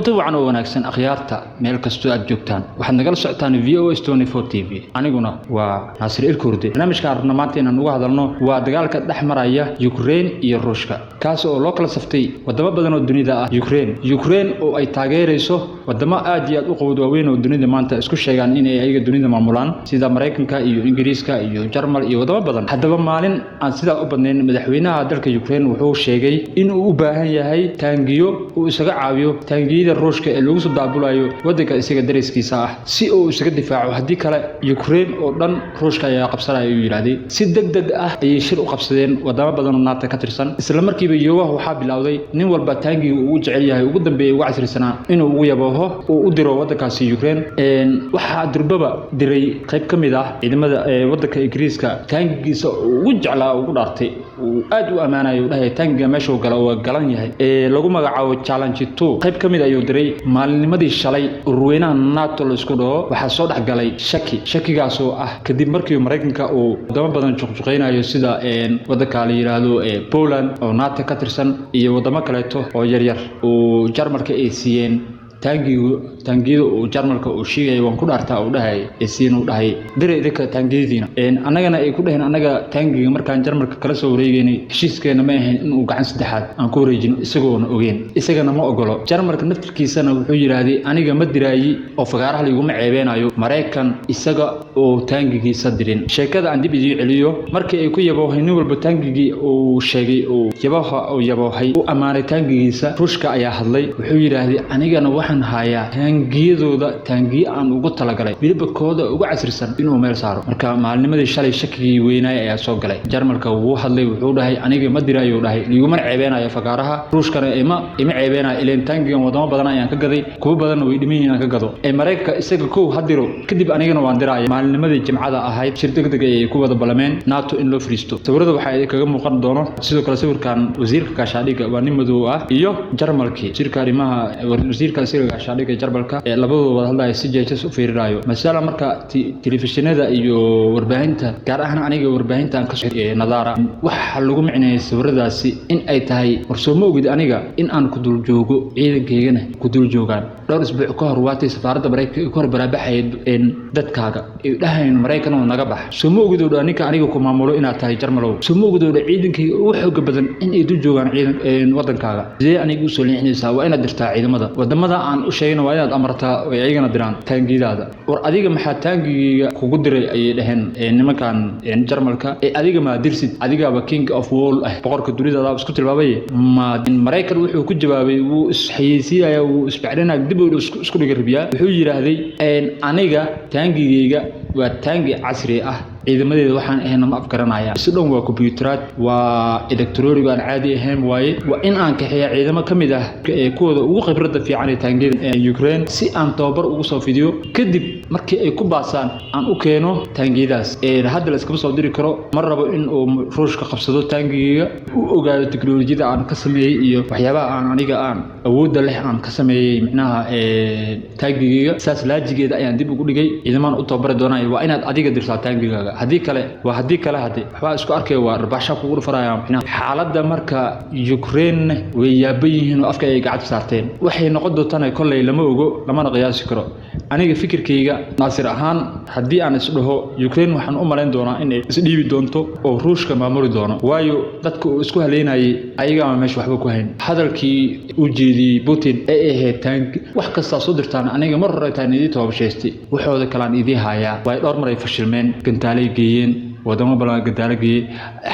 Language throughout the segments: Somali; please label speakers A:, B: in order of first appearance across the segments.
A: Kulanti wacan oo wanaagsan, akhyaarta, meel kastoo aad joogtaan. Waxaad nagala socotaan VOS TV. Aniguna waa Naasir Ilkurde. Barnaamijka aan rabna maanta inaan uga hadalno waa dagaalka dhex maraya Ukraine iyo Ruushka, kaas oo loo kala saftay wadamo badan oo dunida ah. Ukraine oo ay taageerayso wadamo aad iyo aad u quwad waaweyn oo dunida maanta isku sheegaan inay ayaga dunida maamulaan, sida Maraykanka iyo Ingiriiska iyo Jarmal iyo wadamo badan. Haddaba, maalin aan sidaa u badnayn, madaxweynaha dalka Ukraine wuxuu sheegay in uu u baahan yahay taangiyo uu isaga caawiyo taangiyada Ruushka ee lagu soo daabulayo waddanka isaga dariskiisa ah, si uu isaga difaaco. Haddii kale Ukraine oo dhan Ruushka ayaa qabsanaya, ayuu yidhaahday. Si deg deg ah ayay shir u qabsadeen wadamo badan oo NATO ka tirsan. Isla markiiba yabooha waxaa bilowday nin walba taangiga uu ugu jecel yahay, ugu dambeeyay, ugu casrisanaa, inuu ugu yabooho uu u diro waddankaasi Ukraine. Waxaa durbaba diray qayb ka mid ah ciidamada waddanka Ingiriiska taangigiisa uu ugu jeclaa, ugu dhaartay, uu aad u ammaanayo, uu dhahay taangiga meeshuu galo waa galan yahay, ee lagu magacaabo Challenge 2. Qayb ka mid ayuu diray maalinimadii shalay. Ururweynaha NATO la isku dhaho waxaa soo dhex galay shaki, shakigaasoo ah kadib markii Maraykanka uu wadamo badan juqjuqaynayo, sida waddanka la yidhaahdo Poland oo NATO ka tirsan iyo wadamo kaleeto oo yaryar uu Jarmalka ay siiyeen taangigu, taangiyada uu Jarmalka uu sheegaya, waan ku dhaartaa uu dhahay, ee siin uu dhahay, "Dira idinka taangiyadiina." Annagana ay ku dhaheen, "Annaga taangiga markaan Jarmalka kala soo wareegeynay, heshiiskeena ma ahayn inuu gacan saddexaad aan ku wareejino isagoona ogeyn." Isagana ma ogolo. Jarmalka naftirkiisana wuxuu yidhaahday, "Aniga ma diraayi oo fagaaraha laiguma ceebeenayo Maraykan isaga oo taangigiisa dirin." Sheekada aan dib idiin celiyo. Markii ay ku yaboohay nin walba taangigii uu sheegay, uu yabaha uu yaboohay, u ammaanay taangigiisa, Ruushka ayaa hadlay. Wuxuu yidhaahday, "Anigana waxaan hayaa taangiyadooda, taangiye aan ugu talagalay, weliba kooda ugu casrisan inuu meel saaro." Marka maalinimadii shalay shakigii weynaay ayaa soo galay. Jarmalka wuu hadlay, wuxuu dhahay, "Aniga ma diraayo," dhahay, "ligumana ceebeenayo fagaaraha, Ruushkana ima ceebeenayo, ileen taangigan wadamo badan ayaan ka gaday, kuwo badanna way dhiman yihiin aan ka gado. Ee Maraykanka isaga kow ha diro, kadib anigana waan diraya." Maalinimadii Jimcada ahayd shir degdeg ayay ku wada ballameen NATO in loo fariisto. Sawirada waxaa idinkaga muuqan doono sidoo kale sawirkan wasiirka gaashaadhiga, waa nin madow ah, iyo Jarmalkii wasiirka arrimaha, wasiirka isaga gaashaadhiga Jarmalka, ee labadooda wada hadlaya, si jeejas u fiirinayo masala. Marka telefishinada iyo warbaahinta, gaar ahaan aniga warbaahinta aan kasoo nadaara, waxaa lagu micneeyay sawiradaasi in ay tahay, "War soo ma ogid aniga in aan ku dul joogo, ciidankaygana ku dul joogaan? Dhowr isbuuc ka hor waatay safaaradda Maraykanka ay ku hor baraabaxayd dadkaaga, ay dhahayn, 'Maraykan oo naga bax.' Soo ma ogid oo dha ninka aniga ku maamulo inaad tahay Jarmalow? Soo ma ogid oo dha ciidankayga ugu xooga badan in ay dul joogaan ciidan waddankaaga? Sidee aniga usoo leexinaysaa? Waa inaad dirtaa ciidamada wadamada aan u sheegayna, waa inaad amartaa oo ayagana diraan taangiyadaada. War adiga maxaa taangigayga kugu diray?" ayay dhaheen nimankan Jarmalka. "Ee adiga maa dirsid? Adigaaba king of world ah, boqorka dunida adaa isku tilmaamay." Ma Maraykan wuxuu ku jawaabay, wuu isxayeysiinaya, wuu isbacdinaya, dib uu isku dhiga rabiyaa. Wuxuu yidhaahday, "Aniga taangigayga waa taangi casri ah, ciidamadeeda waxaan ahayna ma afgaranaya, si dhan waa kombiyuuteraad, waa electronic aan caadi ahayn waaye. Waa in aan kaxeeya ciidamo ka mid ah ee kuwooda ugu khibradda fiican ee taangiyada Ukraine, si aan tababar ugu soo fidiyo, kadib markii ay ku baasaan aan u keeno taangiyadaas. Ee hadda la iskama soo diri karo. Ma rabo in uu Ruushka qabsado taangigayga, u ogaado teknolojiyada aan ka sameeyey iyo waxyaabaha aan aniga aan awoodda leh aan ka sameeyey, micnaha taangigayga. Saas laajigeeda ayaan dib ugu dhigay, ciidamaan u tababari doonaya. Waa inaad adiga dirtaa taangigaaga, haddii kale waa haddii kale hadde waxbaa isku arkaya, waa arbaaxsha kugu dhufanaya." Micnaha xaaladda marka Ukraine way yaaban yihiin oo afka ay gacanta saarteen. Waxay noqon doontana kolley lama ogo, lamana qiyaasi karo. Aniga fikirkayga Naasir ahaan, haddii aan isdhaho Ukraine, waxaan u malayn doonaa inay isdhiibi doonto oo Ruushka maamuli doono, waayo dadka uu isku haleynayay ayagaama meesha waxba ku hayn. Hadalkii uu jeediyey Putin ee ahayd, "Taank wax kastaa soo dirtaan, aniga mar hore taan idii toobashaystay, waxooda kalaan idii hayaa," waayo dhowr mar ay fashilmeen, gantaalay geeyeen wadamo badan, gantaalo geeyey,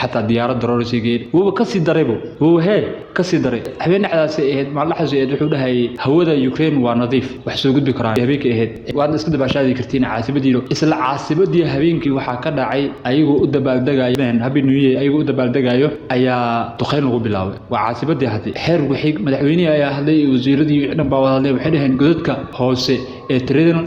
A: xataa diyaarad daroorasay geeyeen. Wuuba kasii daraybo, wuuba hee kasii daray. Habeen dhexdaasay ahayd, maalin dhexdaasay ahayd, wuxuu dhahayay, "Hawada Ukraine waa nadiif, wax soo gudbi karaan. Habeenkii ahayd waadna iska dabaashaadi kartiin caasimadiino." Isla caasimadii habeenkii waxaa ka dhacay, ayagoo u dabaaldegayo Happy New Year, ayagoo u dabaaldegayo ayaa duqeyn lagu bilaabay. Waa caasimadii. Hadday xeer wixii madaxweynihii ayaa hadlay iyo wasiiradii, wixii dhan baa wada hadlay. Waxay dhaheen, "Godadka hoose ee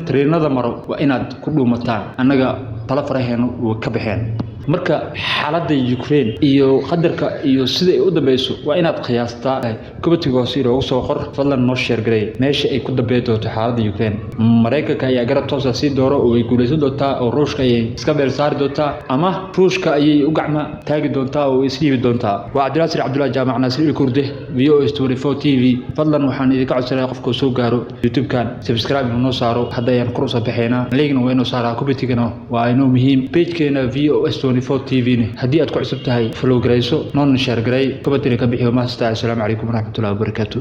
A: tareenada maro waa inaad ku dhuumataan. Annaga tala faraheenu way ka baxeen." Marka xaaladda Ukraine iyo qadarka iyo sida ay u dambeyso waa inaad qiyaastaa. Comment-iga hoose inoogu soo qor. Fadlan noo share gareey meesha ay ku dambey doonto xaaladda Ukraine. Maraykanka ayaa garab toosa sii dooro oo ay guuleysan doontaa oo Ruushka ayay iska beel saari doontaa, ama Ruushka ayay u gacma taagi doontaa oo isdhiibi doontaa? Waa Cabdinaasir Cabdullahi Jaamac, Naasir Ilkurde, VOS 24 TV. Fadlan waxaan idinka codsanaya, qofka soo gaaro YouTube-kan, subscribe inuu noo saaro. Hadda ayaan kor usoo baxaynaa. Like-na waa inoo saaraa, comment-igana waa inoo muhiim. Page-keena VOS 24 TV ne haddii aad ku cusub tahay, follow garayso, noona share garay, comment-ina ka bixiyo. Mahastaa. Assalaamu calaykum waraxmatullahi wabarakaatu.